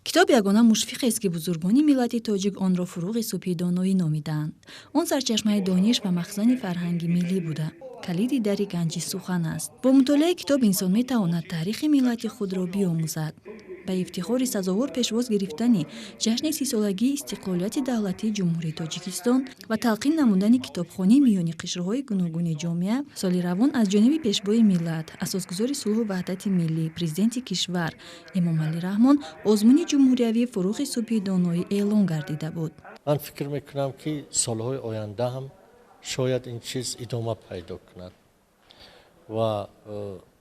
Китоб ягона мушфиқест, ки бузургони миллати тоҷик онро фурӯғи субҳи доноӣ номидаанд. Он сарчашмаи дониш ва махзани фарҳанги миллӣ буда, калиди дари ганҷи сухан аст. Бо мутолиаи китоб инсон метавонад таърихи миллати худро биомӯзад. Ба ифтихори сазовор пешвоз гирифтани ҷашни 30-солагии истиқлолияти давлатии Ҷумҳурии Тоҷикистон ва талқин намудани китобхонӣ миёни қишрҳои гуногуни ҷомеа, соли равон аз ҷониби Пешвои миллат, асосгузори сулҳу ваҳдати миллӣ, Президенти кишвар Эмомалӣ Раҳмон озмуни ҷумҳуриявии «Фурӯғи субҳи доноӣ» эълон гардида буд. Ман фикр мекунам, ки солҳои оянда ҳам шояд ин чиз идома пайдо кунад ва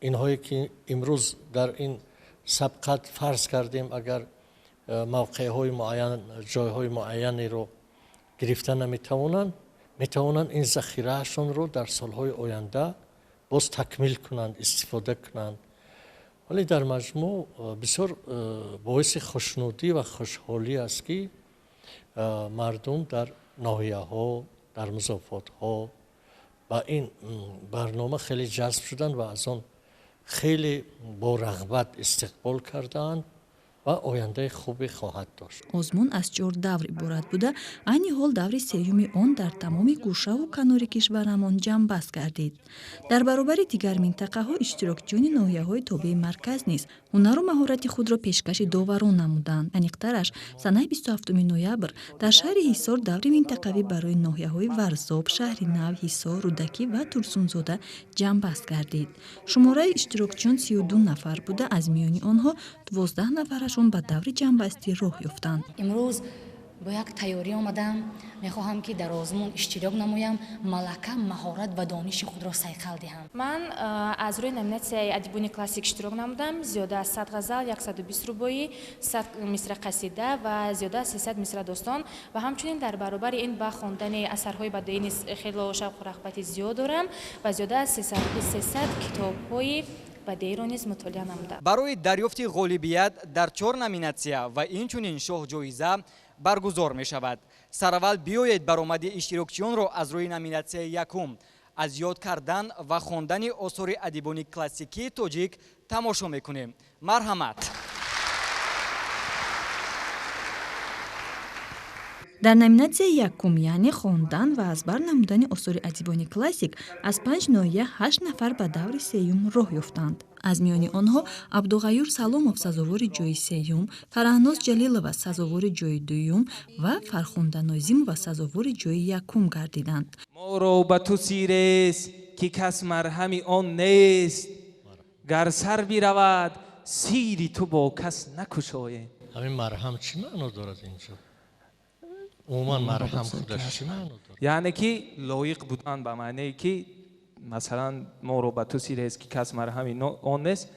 инҳое ки имрӯз дар ин сабқат, фарз кардем, агар мавқеъҳои муайян, ҷойҳои муайянеро гирифта наметавонанд, метавонанд ин захираашонро дар солҳои оянда боз такмил кунанд, истифода кунанд. Вале дар маҷмӯъ бисёр боиси хушнудӣ ва хушҳолӣ аст, ки мардум дар ноҳияҳо, дар музофотҳо ба ин барнома хеле ҷазб шуданд ва аз он хеле бо рағбат истиқбол кардаанд ва ояндаи хубе хоҳад дошт. Озмун аз чор давр иборат буда, айни ҳол даври сеюми он дар тамоми гӯшаву канори кишварамон ҷамъбаст гардид. Дар баробари дигар минтақаҳо иштирокчиёни ноҳияҳои тобеи марказ низ ҳунару маҳорати худро пешкаши доварон намуданд. Аниқтараш, санаи 27 ноябр дар шаҳри Ҳисор даври минтақавӣ барои ноҳияҳои Варзоб, Шаҳри Нав, Ҳисор, Рӯдакӣ ва Турсунзода ҷамъбаст гардид. Шумораи иштирокчиён 32 нафар буда, аз миёни онҳо 12 нафарашон ба даври ҷамъбастӣ роҳ ёфтанд. Имрӯз бо як тайёрӣ омадам. Мехоҳам, ки дар озмун иштирок намоям, малака, маҳорат ва дониши худро сайқал диҳам. Ман аз рӯи номинатсияи адибони классик иштирок намудам. Зиёда аз 100 ғазал, 120 рубоӣ, 100 мисра қасида ва зиёда аз 300 мисра достон ва ҳамчунин дар баробари ин ба хондани асарҳои бадеӣ низ хело шавқу рағбати зиёд дорам ва зиёда аз 300 китобҳои бадеиро низ мутолиа намудам. Барои дарёфти ғолибият дар чор номинатсия ва инчунин шоҳҷоиза баргузор мешавад. Сараввал биёед, баромади иштирокчиёнро аз рӯи номинатсияи якум, аз ёд кардан ва хондани осори адибони классикии тоҷик, тамошо мекунем. Марҳамат. Дар номинатсияи якум, яъне хондан ва аз бар намудани осори адибони классик, аз панҷ ноҳия ҳашт нафар ба даври сеюм роҳ ёфтанд. Аз миёни онҳо Абдуғаюр Саломов сазовори ҷои сеюм, Фараҳноз Ҷалилова сазовори ҷои дуюм ва Фархунда Нозимова сазовори ҷои якум гардиданд. Моро ба ту сирест, ки кас марҳами он нест, гар сар биравад, сири ту бо кас накушоем. Ҳамин марҳам чӣ маъно дорад инҷо? Умуман марҳам худаш чӣ маъно дорад? Яъне ки лоиқ будан, ба маънее ки масалан моро ба ту сирест, ки кас марҳами он нест,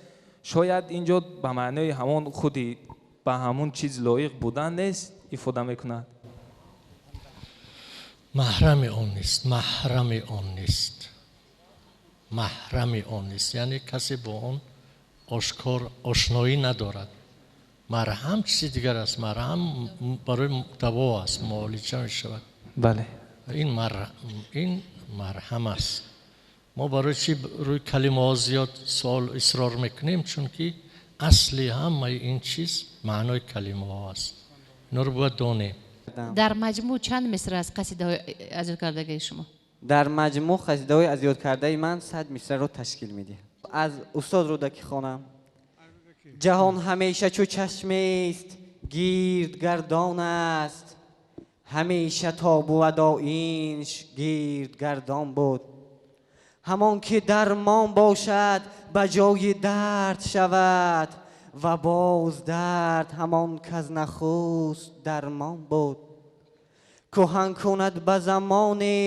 шояд инҷо ба маънои ҳамон худи ба ҳамон чиз лоиқ будан нест ифода мекунад. Маҳрами он нест, маҳрами он нест, маҳрами он нест, яъне касе бо он ошкор ошноӣ надорад. Марҳам чизи дигар аст. Марҳам барои даво аст, муолиҷа мешавад. Бале. Ин марҳам аст. Мо барои чӣ рӯи калимаҳо зиёд суол исрор мекунем? Чунки асли ҳамаи ин чиз маънои калимаҳо аст. Инҳоро бояд донем. Дар маҷмӯъ чанд мисра аз қасидаҳои аз ёд кардагии шумо? Дар маҷмӯъ қасидаҳои аз ёд кардаи ман 100 мисраро ташкил медиҳад. Аз устод Рӯдакӣ хонам. Ҷаҳон ҳамеша чу чашмест гирд гардон аст, ҳамеша то бувад оинш гирд гардон буд. Ҳамон ки дармон бошад, ба ҷои дард шавад, ва боз дард ҳамон каз нахуст дармон буд. Кӯҳан кунад ба замоне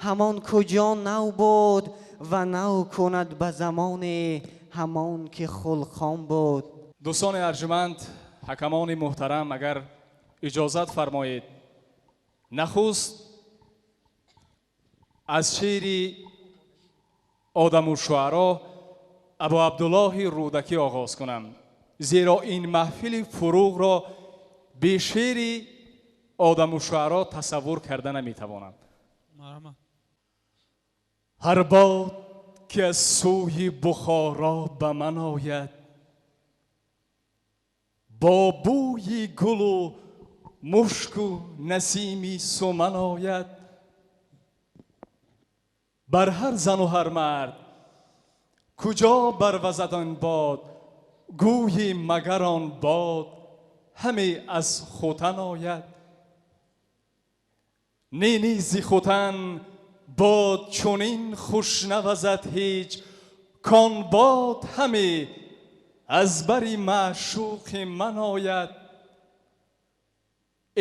ҳамон куҷо нав буд, ва нав кунад ба замоне ҳамон ки хулқон буд. Дӯстони арҷуманд, ҳакамони муҳтарам, агар иҷозат фармоед, нахуст аз шеъри Одаму шуаро Абу Абдуллоҳи Рӯдакӣ оғоз кунам, зеро ин маҳфили фурӯғро бе шеъри Одаму шуаро тасаввур карда наметавонам. Ҳар бод ки аз сӯи Бухоро ба ман ояд, Бо бӯи гулу мушку насими суман ояд. Бар ҳар зану ҳар мард куҷо барвазад он бод, гӯйи магар он бод ҳаме аз Хутан ояд. Не низи Хутан бод чунин хуш навазад ҳеҷ, кон бод ҳаме аз бари маъшуқи ман ояд.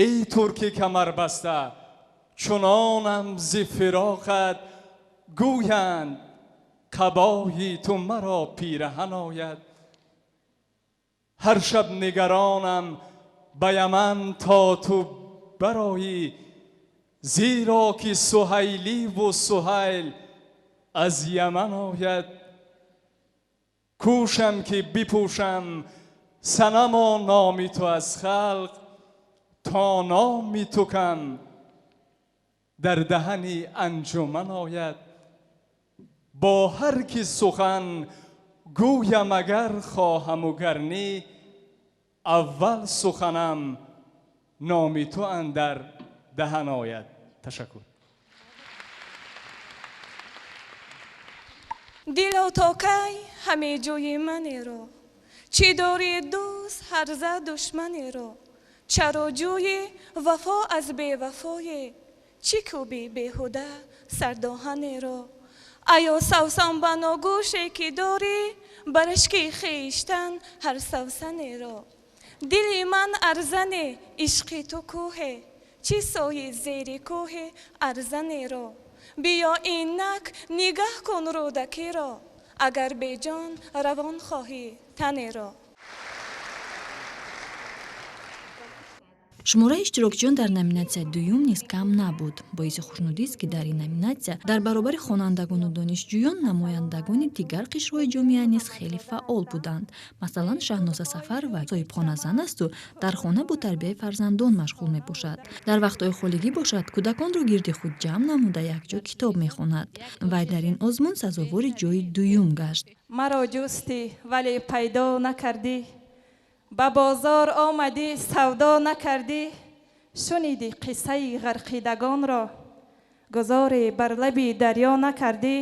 Эй турки камарбаста чунонам зи фироқат, гӯянд қабои ту маро пираҳан ояд. Ҳар шаб нигаронам ба Яман то ту бароӣ, зеро ки Суҳайливу Суҳайл аз Яман ояд. Кӯшам ки бипӯшам санамо номи ту аз халқ, то номи ту кам дар даҳани анҷуман ояд. Бо ҳар ки сухан гӯям агар хоҳаму гар нӣ, аввал суханам номи ту андар даҳан ояд. Ташаккур. Дило то кай ҳаме ҷӯи манеро, чӣ дорӣ дӯст ҳарза душманеро, чаро ҷӯи вафо аз бевафое, чӣ кӯби беҳуда сардоҳанеро. Аё савсан ба ногӯше ки дорӣ, бар ашки хештан ҳар савсанеро. Дили ман арзане, ишқи ту кӯҳе, чӣ сои зери кӯҳи арзанеро. Биё инак нигаҳ кун Рӯдакиро, агар беҷон равон хоҳӣ танеро. Шумораи иштирокчиён дар номинатсияи дуюм низ кам набуд. Боиси хушнудист, ки дар ин номинатсия дар баробари хонандагону донишҷӯён намояндагони дигар қишрҳои ҷомеа низ хеле фаъол буданд. Масалан, Шаҳноза Сафарова соҳибхоназан асту дар хона бо тарбияи фарзандон машғул мебошад. Дар вақтҳои холигӣ бошад, кӯдаконро гирди худ ҷамъ намуда якҷо китоб мехонад. Вай дар ин озмун сазовори ҷои дуюм гашт. Маро ҷустӣ, вале пайдо накардӣ, ба бозор омадӣ, савдо накардӣ, шунидӣ қиссаи ғарқидагонро, гузоре бар лаби дарё накардӣ.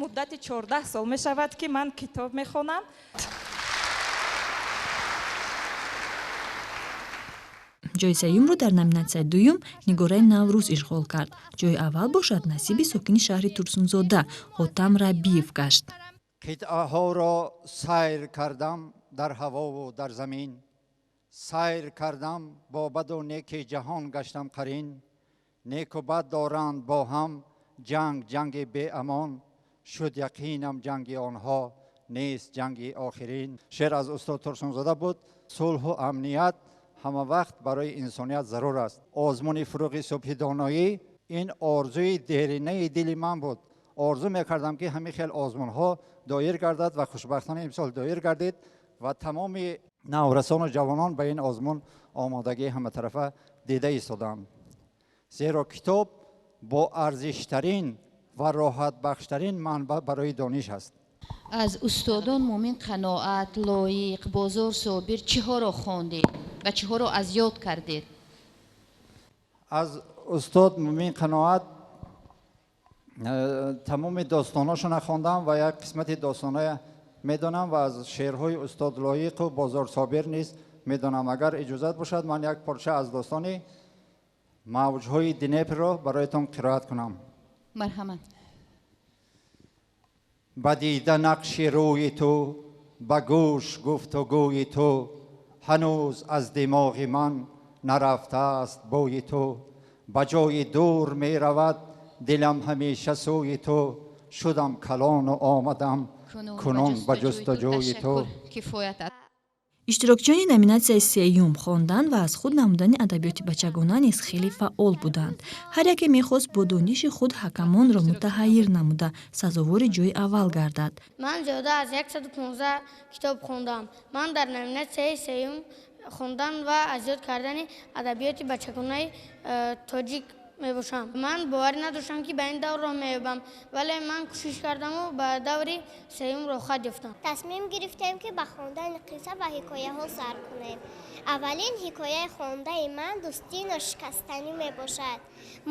Муддати 14 сол мешавад, ки ман китоб мехонам. Ҷои сеюмро дар номинатсияи дуюм Нигораи Наврӯз ишғол кард. Ҷои аввал бошад насиби сокини шаҳри Турсунзода Ҳотам Рабиев гашт. Қитъаҳоро сайр кардам дар ҳавову дар замин, сайр кардам бо баду неки ҷаҳон гаштам қарин. Неку бад доранд бо ҳам ҷанг, ҷанги беамон, шуд яқинам ҷанги онҳо нест ҷанги охирин. Шеър аз устод Турсунзода буд. Сулҳу амният ҳама вақт барои инсоният зарур аст. Озмуни фурӯғи субҳи доноӣ ин орзуи деринаи дили ман буд. Орзу мекардам, ки ҳамин хел озмунҳо доир гардад ва хушбахтона имсол доир гардид ва тамоми наврасону ҷавонон ба ин озмун омодагии ҳаматарафа дида истоданд. Зеро китоб бо арзиштарин ва роҳатбахштарин манбаъ барои дониш аст. Аз устодон Мумин Қаноат, Лоиқ, Бозор Собир чиҳоро хондед ва чиҳоро аз ёд кардед? Аз устод Мумин Қаноат тамоми достонҳошона хондам ва як қисмати достонҳоя медонам ва аз шеърҳои устод Лоиқу Бозор Собир низ медонам. Агар иҷозат бошад, ман як порча аз достони мавҷҳои Днепрро бароятон қироат кунам. Марҳамат. Ба дида нақши рӯи ту, ба гӯш гуфтугӯи ту, ҳанӯз аз димоғи ман нарафтааст бӯи ту. Ба ҷои дур меравад дилам ҳамеша сӯи ту, шудам калону омадам кунун ба ҷустуҷӯи ту. Иштирокчиёни номинатсияи сеюм хондан ва аз худ намудани адабиёти бачагона низ хеле фаъол буданд. Ҳар яке мехост бо дониши худ ҳакамонро мутаҳайир намуда сазовори ҷои аввал гардад. Ман зиёда аз 115 китоб хондам. Ман дар номинатсияи сеюм хондан ва аз ёд кардани адабиёти бачагонаи тоҷик Мебошам. Ман боварӣ надоштам, ки ба ин давр роҳ меёбам, вале ман кӯшиш кардаму ба даври сеюм роҳхат ёфтам. Тасмим гирифтем, ки ба хондани қисса ва ҳикояҳо сар кунем. Аввалин ҳикояи хондаи ман «Дӯстии ношикастанӣ» мебошад.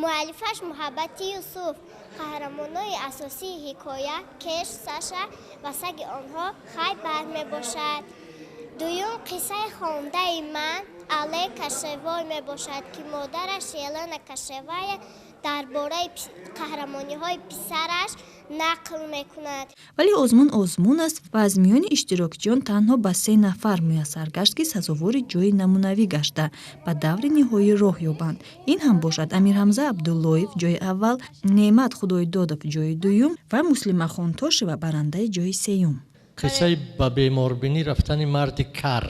Муаллифаш Муҳаббати Юсуф. Қаҳрамонои асосии ҳикоя Кеш, Саша ва саги онҳо Хайбар мебошад. Дуюм қиссаи хондаи ман «Олег Кошевой» мебошад, ки модараш Елена Кошевая дар бораи қаҳрамониҳои писараш нақл мекунад. Вале озмун озмун аст ва аз миёни иштирокчиён танҳо ба се нафар муяссар гашт, ки сазовори ҷои намунавӣ гашта, ба даври ниҳоӣ роҳ ёбанд. Ин ҳам бошад Амирҳамза Абдуллоев ҷои аввал, Неъмат Худойдодов ҷои дуюм ва Муслима Хонтошева барандаи ҷои сеюм. Қиссаи ба беморбинӣ рафтани марди кар.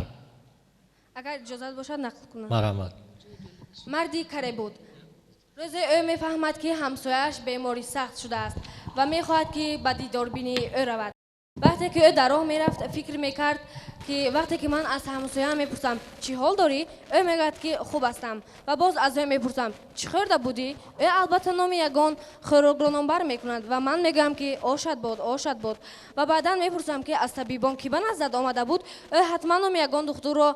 Агар иҷозат бошад, нақл кунам. Марҳамат. Марди каре буд. Рӯзе ӯ мефаҳмад, ки ҳамсояаш бемори сахт шудааст ва мехоҳад, ки ба дидорбинии ӯ равад. Вақте ки ӯ дар роҳ мерафт, фикр мекард, ки вақте ки ман аз ҳамсояам мепурсам, чӣ ҳол дорӣ, ӯ мегӯяд, ки хуб ҳастам, ва боз аз ӯ мепурсам, чӣ хӯрда будӣ, ӯ албатта номи ягон хӯрокро номбар мекунад ва ман мегӯям, ки ошад бод, ошад бод. Ва баъдан мепурсам, ки аз табибон кӣ ба наздат омада буд, ӯ ҳатман номи ягон духтурро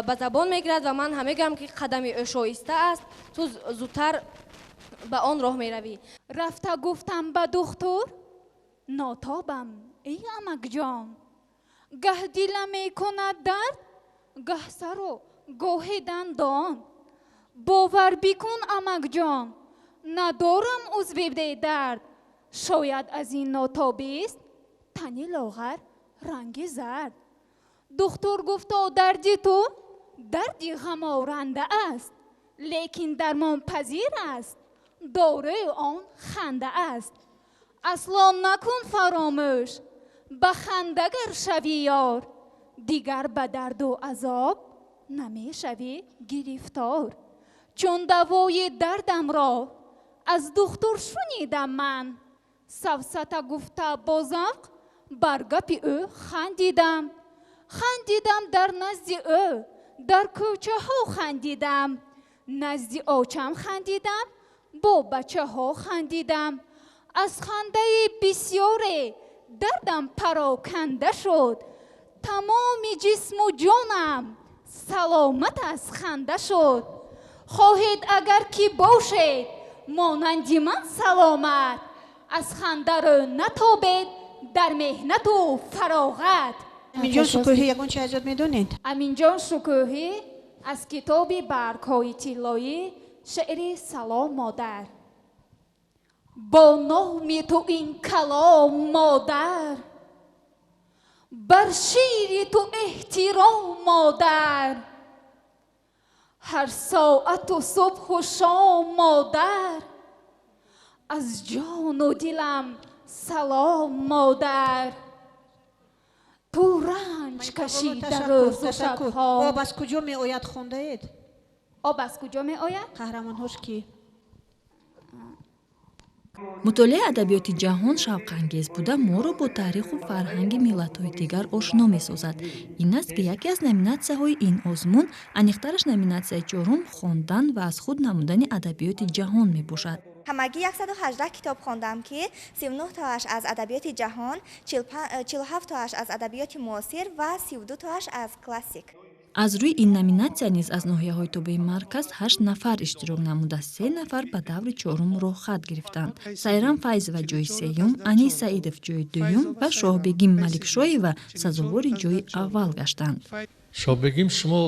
ба забон мегирад ва ман ҳам мегӯям, ки қадами ӯ шоиста аст, ту зудтар ба он роҳ меравӣ. Рафта гуфтам ба духтур: «Нотобам, эй амакҷон, гаҳ дила мекунад дард, гаҳ сару гоҳе дандон. Бовар бикун, амакҷон, надорам узви бедард. Шояд аз ин нотобист тани лоғар ранги зард». Духтур гуфто: «Дарди ту дарди ғаморанда аст, лекин дармонпазир аст, доруи он ханда аст. Асло накун фаромӯш, ба ханда гар шавӣ ёр, дигар ба дарду азоб намешавӣ гирифтор». Чун давои дардамро аз духтур шунидам, ман савсата гуфта бо завқ бар гапи ӯ хандидам. Хандидам дар назди ӯ, дар кӯчаҳо хандидам, назди очам хандидам, бо бачаҳо хандидам. Аз хандаи бисёре дардам пароканда шуд, тамоми ҷисму ҷонам саломат аз ханда шуд. Хоҳед агар ки бошед монанди ман саломат, аз ханда рӯ натобед дар меҳнату фароғат. Аминҷон Шукӯҳӣ, ягон чи аз ёд медонед? Аминҷон Шукӯҳӣ, аз китоби «Баргҳои тиллоӣ» шеъри «Салом, модар». Бо номи ту ин калом, модар, бар шири ту эҳтиром, модар, ҳар соату субҳу шом, модар, аз ҷону дилам салом, модар. Ту ранҷ кашида рӯзу шабҳо. «Об аз куҷо меояд» хондаед? «Об аз куҷо меояд»? Қаҳрамонҳош кӣ? Мутолиаи адабиёти ҷаҳон шавқангез буда, моро бо таъриху фарҳанги миллатҳои дигар ошно месозад. Ин аст, ки яке аз номинатсияҳои ин озмун, аниқтараш номинатсияи чорум, хондан ва аз худ намудани адабиёти ҷаҳон мебошад. Ҳамагӣ 118 китоб хондам, ки 39 тоаш аз адабиёти ҷаҳон, 47 тоаш аз адабиёти муосир ва 32 тоаш аз классик. Аз рӯи ин номинатсия низ аз ноҳияҳои тобеи марказ ҳашт нафар иштирок намуда, се нафар ба даври чорум роҳхат гирифтанд. Сайрам Файзова ҷои сеюм, Анис Саидов ҷои дуюм ва Шоҳбегим Маликшоева сазовори ҷои аввал гаштанд. Шоҳбегим, шумо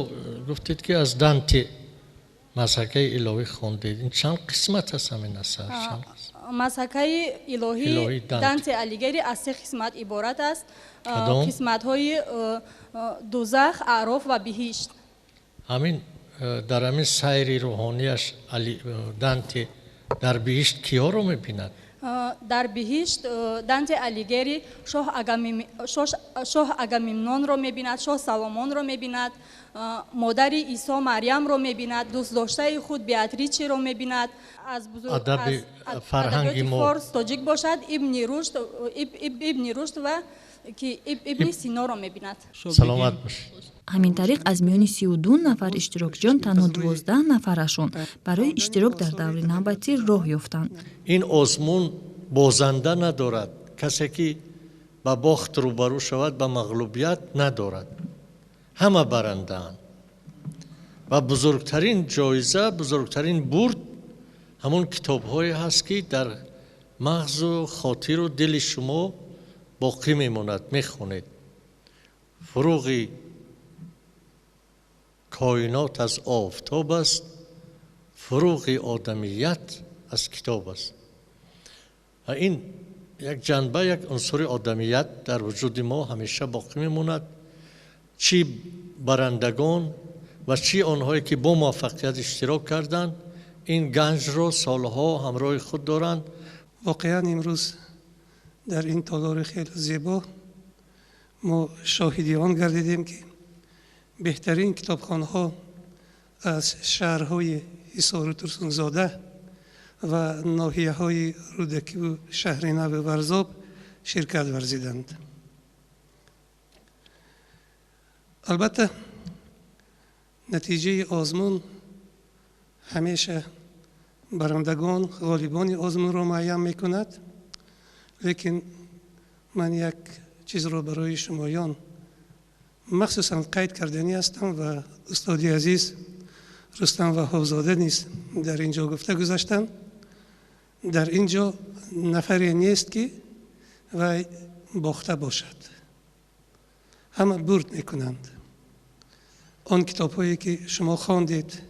гуфтед, ки аз Данти «Мазҳакаи илоҳӣ» хондед. Ин чанд қисмат аст ҳамин асар? «Мазҳакаи илоҳӣ» Данте Алигери аз се қисмат иборат аст: қисматҳои дузах, аъроф ва биҳишт. Ҳамин дар ҳамин сайри рӯҳонияш Данте дар биҳишт киҳоро мебинад? Дар биҳишт Данте Алигери шоҳ Агамемнонро мебинад, шоҳ Соломонро мебинад, модари Исо Марьямро мебинад, дӯстдоштаи худ Беатричиро мебинад. Аз адаби фарҳанги мо форс тоҷик бошад, Ибни Рушд ва ки Ибни Синоро мебинад. Саломат бошед. Ҳамин тариқ аз миёни 32 нафар иштирокчиён танҳо 12 нафарашон барои иштирок дар даври навбатӣ роҳ ёфтанд. Ин озмун бозанда надорад. Касе ки ба бохт рӯбарӯ шавад, ба мағлубият надорад. Ҳама барандаанд. Ва бузургтарин ҷоиза, бузургтарин бурд ҳамон китобҳое ҳаст, ки дар мағзу хотиру дили шумо боқӣ мемонад, мехонед. Фуруғи коинот аз офтоб аст, фуруғи одамият аз китоб аст. Ва ин як ҷанба, як унсури одамият дар вуҷуди мо ҳамеша боқӣ мемонад. Чӣ барандагон ва чӣ онҳое ки бо муваффақият иштирок карданд, ин ганҷро солҳо ҳамроҳи худ доранд. Воқеан имрӯз дар ин толори хеле зебо мо шоҳиди он гардидем, ки беҳтарин китобхонаҳо аз шаҳрҳои Ҳисору Турсунзода ва ноҳияҳои Рӯдакиву шаҳри Нави Варзоб ширкат варзиданд. Албатта, натиҷаи озмун ҳамеша барандагон, ғолибони озмунро муайян мекунад, лекин ман як чизро барои шумоён махсусан қайд карданӣ ҳастам ва устоди азиз Рустам Ваҳобзода низ дар ин ҷо гуфта гузаштанд. Дар ин ҷо нафаре нест, ки вай бохта бошад. Ҳама бурд мекунанд. Он китобҳое ки шумо хондед,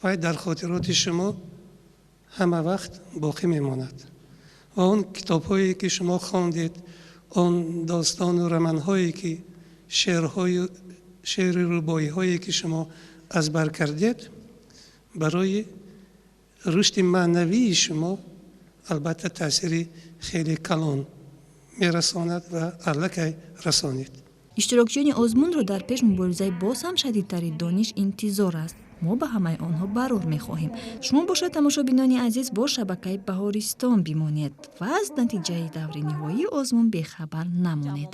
вай дар хотироти шумо ҳама вақт боқӣ мемонад. Ва он китобҳое ки шумо хондед, он достону романҳое ки шеъри рубоиҳое ки шумо аз бар кардед, барои рушди маънавии шумо албатта таъсири хеле калон мерасонад ва аллакай расонид. Иштирокчиёни озмунро дар пеш муборизаи боз ҳам шадидтари дониш интизор аст. Мо ба ҳамаи онҳо барор мехоҳем. Шумо бошад, тамошобинони азиз, бо шабакаи Баҳористон бимонед ва аз натиҷаи даври ниҳоии озмун бехабар намонед.